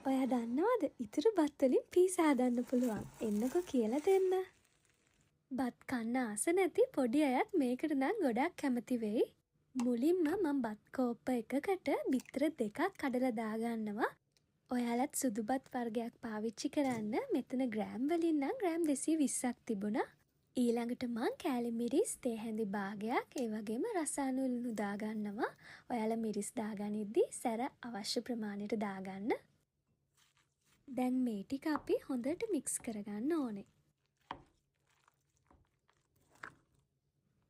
ඔයා දන්නවද ඉතුරු බත් වලින් පීසා හදන්න පුළුවන්? එන්නකෝ කියලා දෙන්න. බත් කන්න ආස නැති පොඩි අයත් මේකට නම් ගොඩක් කැමති වෙයි. මුලින්ම මං බත් කෝප්ප එකකට බිත්තර දෙකක් කඩලා දාගන්නවා. ඔයාලත් සුදු බත් වර්ගයක් පාවිච්චි කරන්න. මෙතන ග්‍රෑම් වලින් නම් ග්‍රෑම් 220ක් තිබුණා. ඊළඟට මං කෑලි මිරිස් තේ හැඳි භාගයක්, ඒ වගේම රසානු ලුණු දාගන්නවා. ඔයාලා මිරිස් දාගනිද්දි සැර අවශ්‍ය ප්‍රමාණයට දාගන්න. දැන් මේ ටික අපි හොඳට මික්ස් කරගන්න ඕනේ.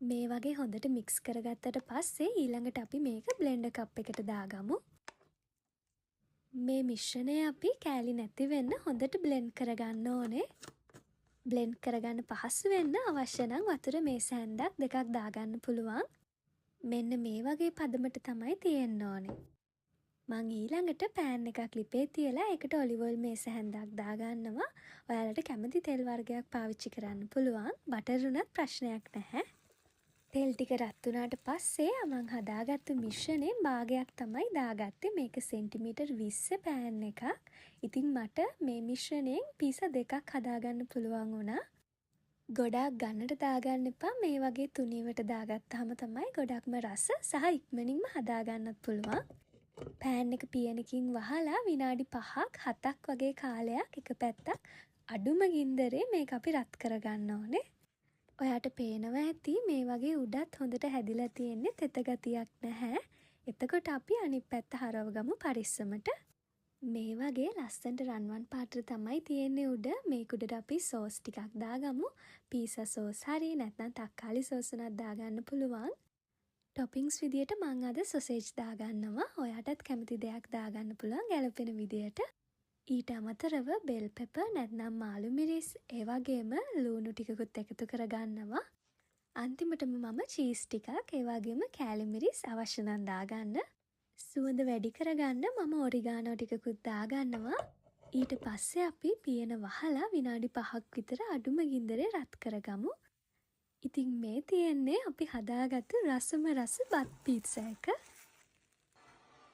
මේ වගේ හොඳට මික්ස් කරගත්තට පස්සේ ඊළඟට අපි මේක බ්ලෙන්ඩර් කප් එකට දාගමු. මේ මිශ්‍රණය අපි කෑලි නැති වෙන්න හොඳට බ්ලෙන්ඩ් කරගන්න ඕනේ. බ්ලෙන්ඩ් කරගන්න පහසු වෙන්න අවශ්‍ය නම් වතුර මේස හැන්දක් දෙකක් දාගන්න පුළුවන්. මෙන්න මේ වගේ පදමට තමයි තියෙන්න ඕනේ. මං ඊළඟට පෑන් එකක් ලිපේ තියලා ඒකට ඔලිව් ඔයිල් මේස හැන්දක් දාගන්නවා. ඔයාලට කැමති තෙල් වර්ගයක් පාවිච්චි කරන්න පුළුවන්. බටර් වුණත් ප්‍රශ්නයක් නැහැ. තෙල් ටික රත් වුණාට පස්සේ මං හදාගත්තු මිශ්‍රණයෙන් භාගයක් තමයි දාගත්තේ. මේක සෙන්ටිමීටර් 20 පෑන් එකක්. ඉතින් මට මේ මිශ්‍රණයෙන් පීසා දෙකක් හදාගන්න පුළුවන් වුණා. ගොඩාක් ගන්නට දාගන්න එපා. මේ වගේ තුනීවට දාගත්තාම තමයි ගොඩක්ම රස සහ ඉක්මනින්ම හදාගන්නත් පුළුවන්. පෑන් එක පියනකින් වහලා විනාඩි 5ක් 7ක් වගේ කාලයක් එක පැත්තක් අඩුම ගින්දරේ මේක අපි රත් කරගන්න ඕනේ. ඔයාට පේනවා ඇති මේ වගේ උඩත් හොඳට හැදිලා තියෙන්නේ, තෙත ගතියක් නැහැ. එතකොට අපි අනිත් පැත්ත හරවගමු පරිස්සමට. මේ වගේ ලස්සනට රන්වන් පාටට තමයි තියෙන්නේ උඩ. මේක උඩට අපි සෝස් ටිකක් දාගමු. පීසා සෝස් හරි නැත්නම් තක්කාලි සෝස් උනත් දාගන්න පුළුවන්. ටොපින්ග්ස් විදියට මං අද සොසේජ් දාගන්නවා. ඔයාටත් කැමති දෙයක් දාගන්න පුළුවන් ගැලපෙන විදියට. ඊට අමතරව බෙල් පෙපර් නැත්නම් මාළු මිරිස්, ඒ වගේම ලූණු ටිකකුත් එකතු කරගන්නවා. අන්තිමටම මම චීස් ටිකක්, ඒ වගේම කෑලි මිරිස් අවශ්‍ය නම් දාගන්න. සුවඳ වැඩි කරගන්න මම ඔරිගානෝ ටිකකුත් දාගන්නවා. ඊට පස්සේ අපි පියන වහලා විනාඩි 5ක් විතර අඩුම ගින්දරේ රත් කරගමු. ඉතින් මේ තියෙන්නේ අපි හදාගත්තු රසම රස බත් පීට්සා එක.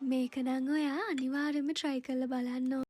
මේක නම් ඔයා අනිවාර්යයෙන්ම try කරලා බලන්න.